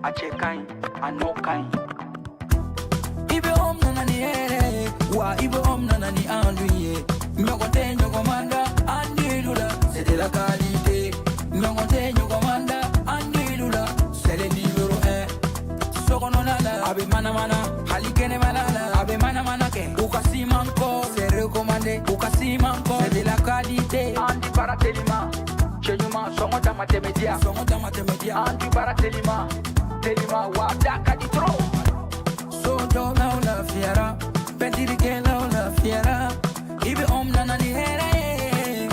A cɛ ka ɲi, a nɔ ka ɲi. IBM nana ni hɛrɛ ye wa, IBM nana ni enduit ye. Ɲɔgɔn tɛ ɲɔgɔn man da enduit la, c'est de la qualité. Ɲɔgɔn tɛ ɲɔgɔn man da enduit la, c'est le numéro 1. Sokɔnɔna la, a bɛ manamana, hali kɛnɛmana la, a bɛ manamana kɛ. U ka siman kɔ, c'est recommandé. U ka siman kɔ, c'est de la qualité. Enduit baara telima, cɛ ɲuman, sɔngɔ dama tɛmɛ diya, sɔngɔ dama tɛmɛ diya. Enduit baara telima telima wa, da ka di trop. Sojɔlaw lafiyara, pɛntirikɛlaw lafiyara. IBM nana ni hɛrɛ ye,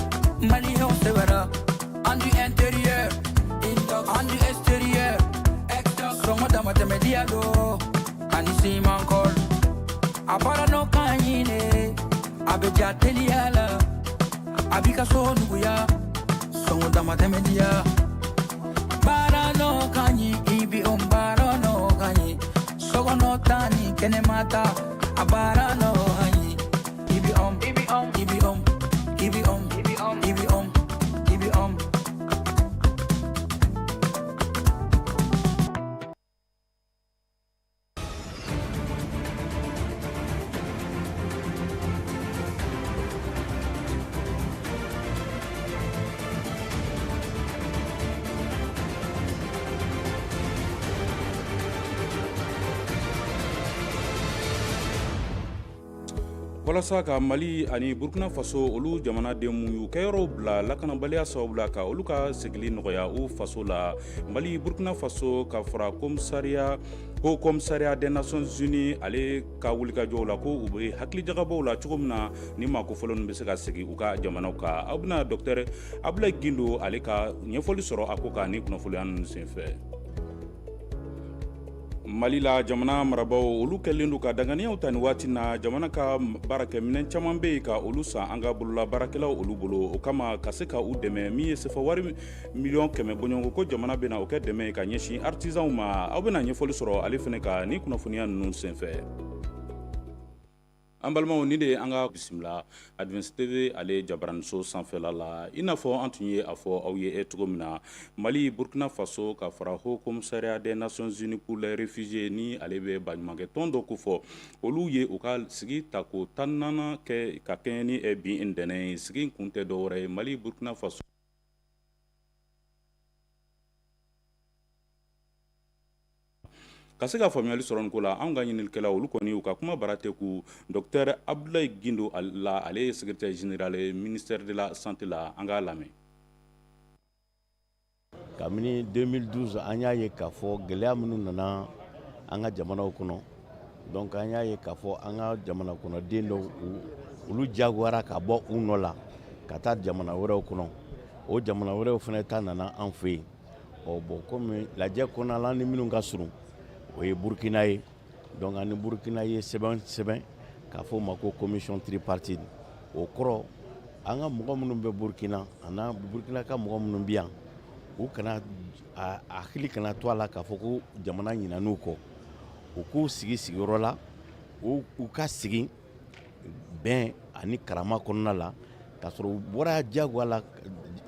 maliyɛnw sɛbɛra. Enduit intérieur, enduit extérieur, sɔngɔ dama tɛmɛ diya do ani siman kɔl. A baara nɔ ka ɲi de, a bɛ ja teliya la, a b'i ka so nuguya, sɔngɔ dama tɛmɛ diya. Baara nɔ ka ɲi, IBM baara nɔ ka ɲi. Sokɔnɔ ta ni kɛnɛma ta, a baara nɔ ka ɲi. IBM, IBM, IBM, IBM, IBM, IBM. Walasa ka Mali ani Burkina Faso olu jamanaden minnu y'u kɛyɔrɔw bila lakanabaliya sababu la, ka olu ka seginni nɔgɔya u faso la, Mali, Burkina Faso ka fara commissariat, Haut Commissariat des Nations Unies ale ka wulikajɔw la, ko u bɛ hakilijagabɔw la cogo min na ni maa kofɔlen bɛ se ka segin u ka jamanaw kan. Aw bɛna docteur Abulayi Gindo ale ka ɲɛfɔli sɔrɔ a ko kan ni kunnafoniya ninnu senfɛ. Mali la, jamana marabaaw olu kɛlen don ka danganiyaw ta nin waati na, jamana ka baarakɛminɛn caman bɛ yen ka olu san an ka bolola baarakɛlaw olu bolo. O kama ka se ka u dɛmɛ, min ye sefa wari miliyɔn 100 bɔɲɔgɔnko, ko jamana bɛna o kɛ dɛmɛ ye ka ɲɛsin artisanw ma. Aw bɛna ɲɛfɔli sɔrɔ ale fana ka ni kunnafoniya ninnu senfɛ. An balimaw, nin de ye an ka bisimila Advance TV ale jabaraniso sanfɛla la. I n'a fɔ an tun ye a fɔ aw ye cogo min na, Mali, Burkina Faso ka fara Haut Commissariat des Nations Unies pour les réfugiés, ni ale bɛ baɲumankɛ tɔn dɔ kofɔ, olu ye u ka sigi tako 14nan kɛ ka kɛɲɛ ni bi ntɛnɛn ye. Sigi kun tɛ dɔwɛrɛ ye, Mali, Burkina Faso ka se ka faamuyali sɔrɔ nin ko la. Anw ka ɲininikɛlaw olu kɔni u ka kuma bara tɛ ku docteur Abdoulaye Guindo la, ale ye secrétaire général ye ministère de la santé la. An k'a lamɛn. Kabini 2012, an y'a ye k'a fɔ gɛlɛya minnu nana an ka jamanaw kɔnɔ, donc an y'a ye k'a fɔ an ka jamana kɔnɔden dɔw, olu jagoyara ka bɔ u nɔ la ka taa jamana wɛrɛw kɔnɔ. O jamana wɛrɛw fana ta nana an fɛ yen. Ɔ bon, komi lajɛ kɔnɔna la, ni minnu ka surun, o ye Burukina ye. Donc ani Burukina ye sɛbɛn sɛbɛn k'a fɔ o ma ko commission tripartite. O kɔrɔ, an ka mɔgɔ minnu bɛ Burukina ani Burukina ka mɔgɔ minnu bɛ yan, u kana a hakili kana to a la k'a fɔ ko jamana ɲinan'u kɔ. U k'u sigi sigiyɔrɔ la, u ka sigi bɛn ani karama kɔnɔna la, k'a sɔrɔ u bɔra jagoya la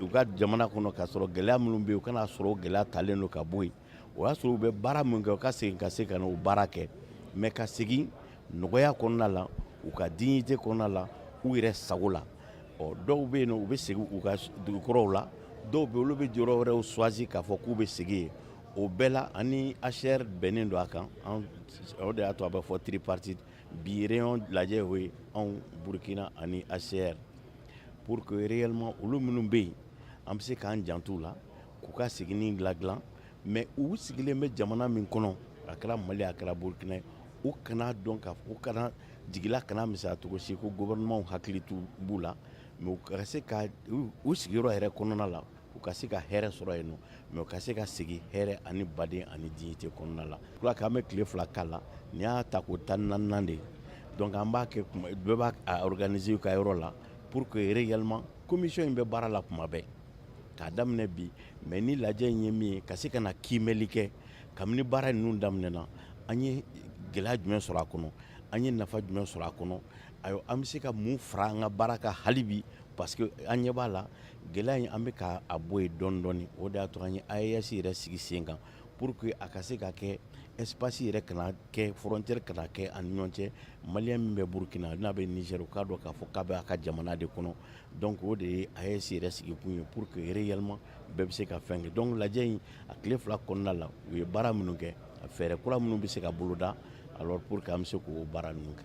u ka jamana kɔnɔ, k'a sɔrɔ gɛlɛya minnu bɛ yen, u kana sɔrɔ o gɛlɛya talen don ka bɔ yen. O y'a sɔrɔ u bɛ baara min kɛ, u ka segin ka se ka na o baara kɛ, mais ka segin nɔgɔya kɔnɔna la, u ka dignité kɔnɔna la, u yɛrɛ sago la. Ɔ dɔw bɛ yen nɔ, u bɛ segin u ka dugukɔrɔw la, dɔw bɛ olu bɛ yɔrɔ wɛrɛw choisi k'a fɔ k'u bɛ segin yen. O bɛɛ la, ani HCR bɛnnen don a kan. O de y'a to a bɛ fɔ tripartite. Bi réunion lajɛ, o ye anw, Burukina ani HCR, pour que réellement olu minnu bɛ yen, an bɛ se k'an janto u la k'u ka seginni dilan. Mais u sigilen bɛ jamana min kɔnɔ, a kɛra Mali, a kɛra Burukina ye, u kana dɔn ka u kana jigila kana misɛnya cogo si ko gouvernement hakili t'u b'u la, mais u ka se ka u sigiyɔrɔ yɛrɛ kɔnɔna la, u ka se ka hɛrɛ sɔrɔ yen nɔ, mais u ka se ka segin hɛrɛ ani baden ani dignité kɔnɔna la. Kura k'an bɛ tile 2 k'a la, nin y'a tako 14nan de ye. Donc an b'a kɛ, bɛɛ b'a organiser u ka yɔrɔ la pour que réellement commission in bɛ baara la kuma bɛɛ k'a daminɛ bi. Mais ni lajɛ in ye min ye, ka se ka na kiimɛli kɛ kabini baara ninnu daminɛna, an ye gɛlɛya jumɛn sɔrɔ a kɔnɔ, an ye nafa jumɛn sɔrɔ a kɔnɔ, ayiwa, an bɛ se ka mun fara an ka baara kan hali bi, parce que an ɲɛ b'a la, gɛlɛya in, an bɛ ka a bɔ yen dɔɔni dɔɔni. O de y'a to an ye AES yɛrɛ sigi sen kan. pour que a ka se ka kɛ espace yɛrɛ kana kɛ frontière kana kɛ an ni ɲɔgɔn cɛ. Malien min bɛ Burukina, n'a bɛ Niger, o k'a dɔn k'a fɔ k'a bɛ a ka jamana de kɔnɔ. Donc o de ye AES yɛrɛ sigikun ye, pour que réellement bɛɛ bɛ se ka fɛn kɛ. Donc lajɛ in, a tile 2 kɔnɔna la, u ye baara minnu kɛ, fɛɛrɛ kura minnu bɛ se ka boloda, alors pour que an bɛ se k'o baara ninnu kɛ.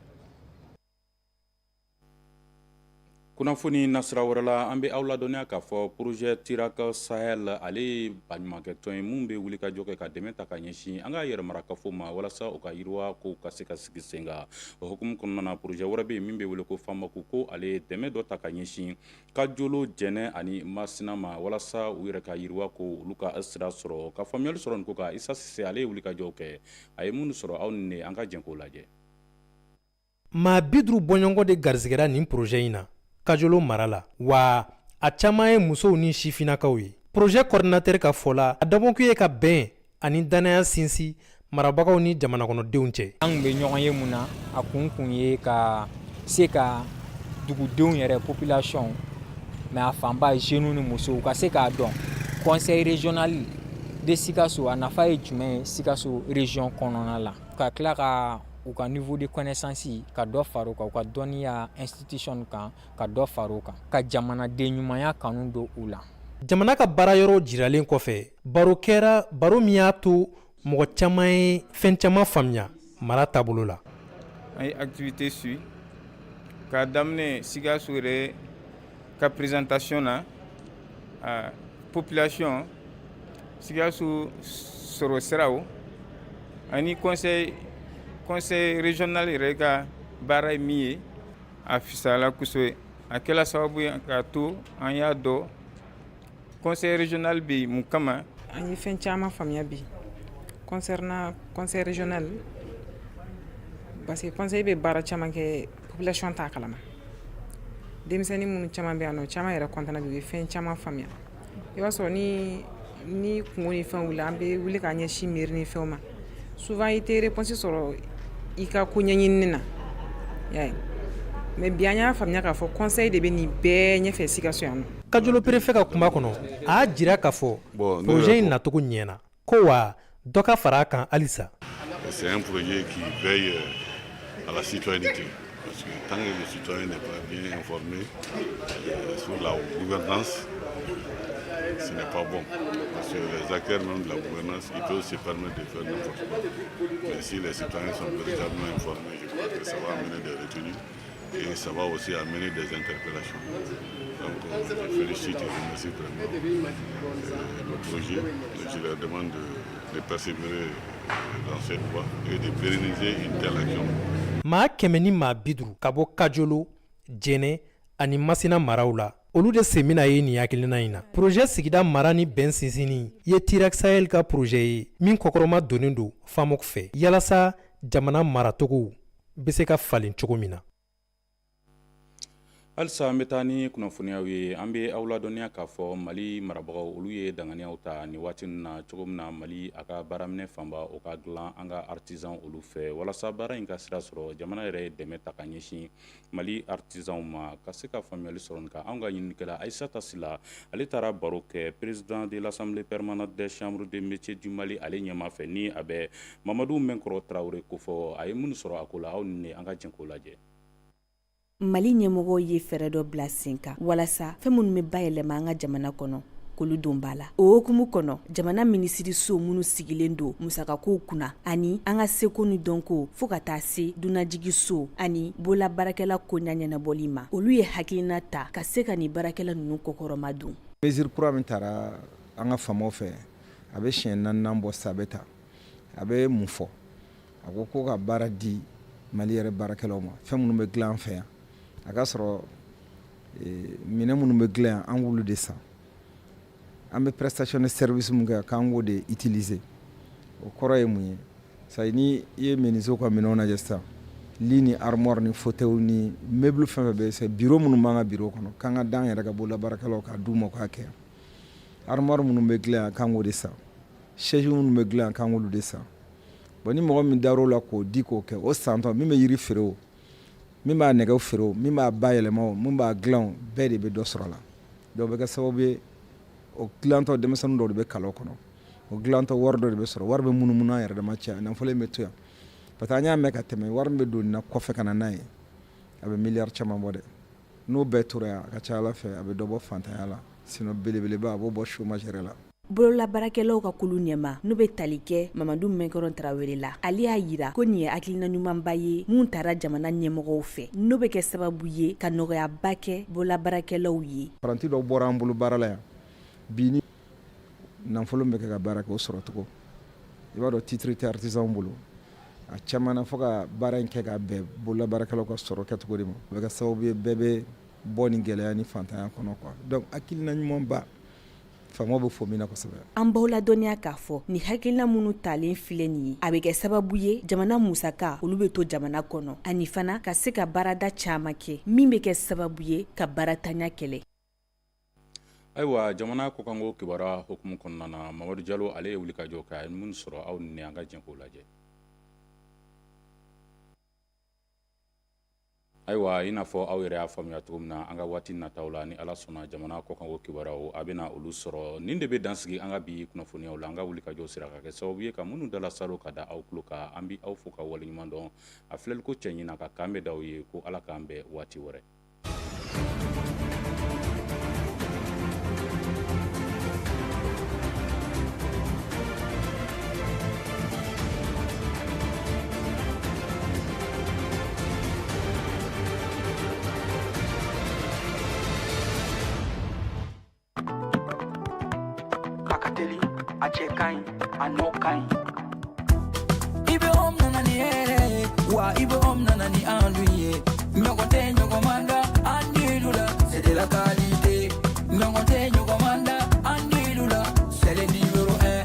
Kunnafoni nasira wɛrɛ la, an bɛ aw ladɔnniya k'a fɔ projet Tirak Sahel, ale ye baɲumankɛtɔn ye min bɛ wulikajɔ kɛ ka dɛmɛ ta ka ɲɛsin an ka yɛrɛmarakafo ma, walasa u ka yiriwa kow ka se ka sigi sen kan. O hukumu kɔnɔna na, projet wɛrɛ bɛ yen min bɛ wele ko FAMOC, ko ale ye dɛmɛ dɔ ta ka ɲɛsin Kajolo, Jɛnɛ ani Masina ma, walasa u yɛrɛ ka yiriwa ko olu ka sira sɔrɔ. Ka faamuyali sɔrɔ nin ko kan, Isa Sise, ale ye wulikajɔw kɛ, a ye minnu sɔrɔ, aw ni ne, an ka jɛn k'o lajɛ. Maa 50 bɔɲɔgɔn de garisigɛra nin projet in na Kajolo mara la, wa a caman ye musow ni sifinnakaw ye. Projet coordinateur ka fɔ la, a dabɔkun ye ka bɛn ani dannaya sinsin marabagaw ni jamanakɔnɔdenw cɛ. An tun bɛ ɲɔgɔn ye mun na? A kun kun ye ka se ka dugudenw yɛrɛ, population, mais a fanba jeunes ni musow, ka se k'a dɔn conseil régional de Sikaso, a nafa ye jumɛn ye Sikaso région kɔnɔna la, ka tila ka u ka niveau de connaissance ka dɔ fara u kan, u ka dɔnniya institution kan ka dɔ fara u kan, ka jamanaden ɲumanya kanu don u la. Jamana ka baara yɔrɔ jiralen kɔfɛ, baro kɛra, baro min y'a to mɔgɔ caman ye fɛn caman faamuya mara taabolo la. An ye activité suit k'a daminɛ Sikaso yɛrɛ ka présentation na, population, Sikaso sɔrɔ siraw ani conseil régional yɛrɛ ka baara ye min ye. A fisayala kosɛbɛ, a kɛla sababu ye k'a to an y'a dɔn conseil régional bɛ yen mun kama. An ye fɛn caman faamuya bi concernant conseil régional, parce que conseil bɛ baara caman kɛ, population t'a kalama. Denmisɛnnin minnu caman bɛ yan nɔ, caman yɛrɛ content bi, u ye fɛn caman faamuya. I b'a sɔrɔ ni kungo ni fɛnw wuli, an bɛ wuli k'a ɲɛsin mairie ni fɛnw ma, souvent i tɛ réponse sɔrɔ i ka ko ɲɛɲinini na, y'a ye. Mais bi, an y'a faamuya k'a fɔ conseil de bɛ nin bɛɛ ɲɛfɛ Sikaso yan nɔ. Kajolo préfet ka kuma kɔnɔ, a y'a jira k'a fɔ projet in nacogo ɲɛna ko wa dɔ ka fara a kan halisa. C'est un projet qui veille à la citoyenneté. Parce que tant que le citoyen n'est pas bien informé sur la gouvernance, ce n'est pas bon. Parce que les acteurs même de la gouvernance, ils peuvent se permettre de faire n'importe quoi. Mais si les citoyens sont véritablement informés, je crois que ça va amener des retenues et ça va aussi amener des interpellations. Donc je félicite et remercie vraiment le projet. Je leur demande de persévérer dans cette voie et de pérenniser une telle action. Maa 150 ka bɔ Kajolo, Jɛnɛ ani Masina maraw la, olu de sen bɛna ye nin hakilina in na. Projet sigida mara ni bɛn sinsinni ye Tirak Sahel ka projet ye min kɔkɔrɔma donnen don FAMOC fɛ, yalasa jamana maratogow bɛ se ka falen cogo min na. Halisa an bɛ taa ni kunnafoniyaw ye. An bɛ aw ladɔnniya k'a fɔ Mali marabagaw, olu ye danganiyaw ta nin waati na cogo min na Mali a ka baaraminɛ fanba, o ka dilan an ka artisan olu fɛ. Walasa baara in ka sira sɔrɔ, jamana yɛrɛ ye dɛmɛ ta ka ɲɛsin Mali artisanw ma. Ka se ka faamuyali sɔrɔ nin kan, anw ka ɲininikɛla Ayisata Sila, ale taara baro kɛ président de l'Assemblée permanente des chambres de métiers du Mali, ale ɲɛmaa fɛ, ni a bɛ Mamadu Mɛnkɔrɔ Tarawele kofɔ. A ye minnu sɔrɔ a ko la, aw ni an ka jɛn k'o lajɛ. Mali ɲɛmɔgɔw ye fɛɛrɛ dɔ bila sen kan walasa fɛn minnu bɛ bayɛlɛma an ka jamana kɔnɔ, k'olu don ba la. O hukumu kɔnɔ, jamana minisiriso minnu sigilen don musakakow kunna ani an ka seko ni dɔnko, fo ka taa se dunanjigiso ani bolola baarakɛla koɲa ɲɛnabɔli ma, olu ye hakilina ta ka se ka nin baarakɛla ninnu kɔkɔrɔma don. Mesure kura min tara an ka faamaw fɛ, a bɛ siɲɛ naaninan bɔ sa, bɛ ta. A bɛ mun fɔ? A ko ko ka baara di Mali yɛrɛ baarakɛlaw ma, fɛn minnu bɛ dilan an fɛ yan, a ka sɔrɔ minɛn minnu bɛ dilan yan, an k'olu de san. An bɛ prestation de service mun kɛ, k'an k'o de utiliser. O kɔrɔ ye mun ye? C'est ni i ye menuisier ka minɛnw lajɛ sisan, lit ni armoire ni fauteuil ni meuble, fɛn fɛn bɛ c'est bureau minnu b'an ka bureau kɔnɔ, k'an ka d'an yɛrɛ ka bolola baarakɛlaw k'a d'u ma k'a kɛ. Armoire minnu bɛ dilan yan, k'an k'o de san. Chaise minnu bɛ dilan yan, k'an k'olu de san. Bon, ni mɔgɔ min dar'o la k'o di k'o kɛ, o santɔ, min bɛ yiri feere, o min b'a nɛgɛw feere, o min b'a bayɛlɛma, o min b'a dilan, o bɛɛ de bɛ dɔ sɔrɔ a la. Donc o bɛ kɛ sababu ye, o dilantɔ, denmisɛnnin dɔw de bɛ kalan kɔnɔ. O dilantɔ wari dɔ de bɛ sɔrɔ, wari bɛ munumunu an yɛrɛ dama cɛ, nafolo in bɛ to yan, parce que an y'a mɛn ka tɛmɛ, wari min bɛ don nin na kɔfɛ ka na n'a ye, a bɛ miliyari caman bɔ dɛ. N'o bɛɛ tora yan, a ka ca ala fɛ, a bɛ dɔ bɔ fantanya la, sinon belebeleba, a b'o bɔ chômage yɛrɛ la. Bololabaarakɛlaw ka kulu ɲɛma, n'o bɛ tali kɛ Mamadu Mɛnkɔrɔn Tarawele la, ale y'a yira ko nin ye hakilina ɲumanba ye mun taara jamana ɲɛmɔgɔw fɛ, n'o bɛ kɛ sababu ye ka nɔgɔyaba kɛ bololabaarakɛlaw ye. Paranti dɔw bɔra an bolo baara la yan bi, ni nafolo bɛ kɛ ka baara kɛ, o sɔrɔ cogo, i b'a dɔn, titre tɛ artisanw bolo a caman na, fo ka baara in kɛ ka bɛn bololabaarakɛlaw ka sɔrɔ kɛcogo de ma. O bɛ kɛ sababu ye, bɛɛ bɛ bɔ nin gɛlɛya ni fantanya kɔnɔ quoi. Donc hakilina ɲumanba, faamaw bɛ fo min na kosɛbɛ. An b'aw ladɔnniya k'a fɔ ni hakilina minnu talen filɛ nin ye, a bɛ kɛ sababu ye jamana musaka olu bɛ to jamana kɔnɔ, ani fana ka se ka baarada caman kɛ min bɛ kɛ sababu ye ka baaratanya kɛlɛ. Ayiwa, jamana kɔkanko kibaruya hukumu kɔnɔna na, Mamadu Jalo, ale ye wulikajɔ kɛ, a ye minnu sɔrɔ, aw ni an ka jɛ k'o lajɛ. Ayiwa, i n'a fɔ aw yɛrɛ y'a faamuya cogo min na, an ka waati nataw la, ni Ala sɔnna, jamana kɔkanko kibaruyaw, a bɛna olu sɔrɔ. Nin de bɛ dansigi an ka bi kunnafoniyaw la, an ka wulikajɔ sera ka kɛ sababu ye ka minnu dala salo ka da aw tulo kan. An bɛ aw fo ka waleɲuman dɔn a filɛliko cɛɲi na, ka kan bɛ da aw ye ko Ala k'an bɛn waati wɛrɛ. A ka teli, a cɛ ka ɲi, a nɔ ka ɲi. IBM nana ni hɛrɛ ye wa, IBM nana ni enduit ye. Ɲɔgɔn tɛ ɲɔgɔn man da enduit la, c'est de la qualité. Ɲɔgɔn tɛ ɲɔgɔn man da enduit la, c'est le numéro 1.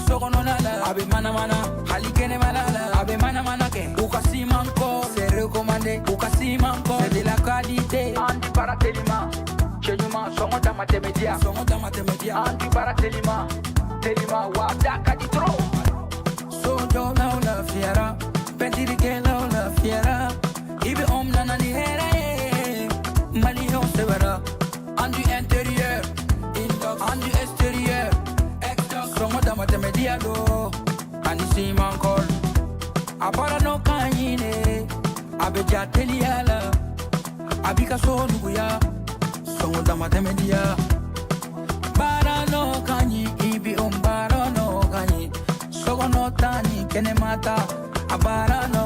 Sokɔnɔna la, a bɛ manamana, hali kɛnɛmana la, a bɛ manamana kɛ. U ka ciment kɔ, c'est recommandé. U ka ciment kɔ, c'est de la qualité. Enduit baara telima, cɛ ɲuman, sɔngɔ dama tɛmɛ diya, sɔngɔ dama tɛmɛ diya. Enduit baara telima, telima wa da ka di trop. Sojɔlaw lafiyara, pɛntirikɛlaw lafiyara. IBM nana ni hɛrɛ ye, maliyɛnw sɛbɛra. Enduit intérieur, enduit extérieur, sɔngɔ dama tɛmɛ diya do, ani ciment colle. A baara nɔ ka ɲi de, a bɛ ja teliya la, a b'i ka so nuguya, sɔngɔ dama tɛmɛ diya. Baara nɔ ka ɲi, IBM baara nɔ ka ɲi, sokɔnɔ ta ni kɛnɛma ta, a baara nɔ.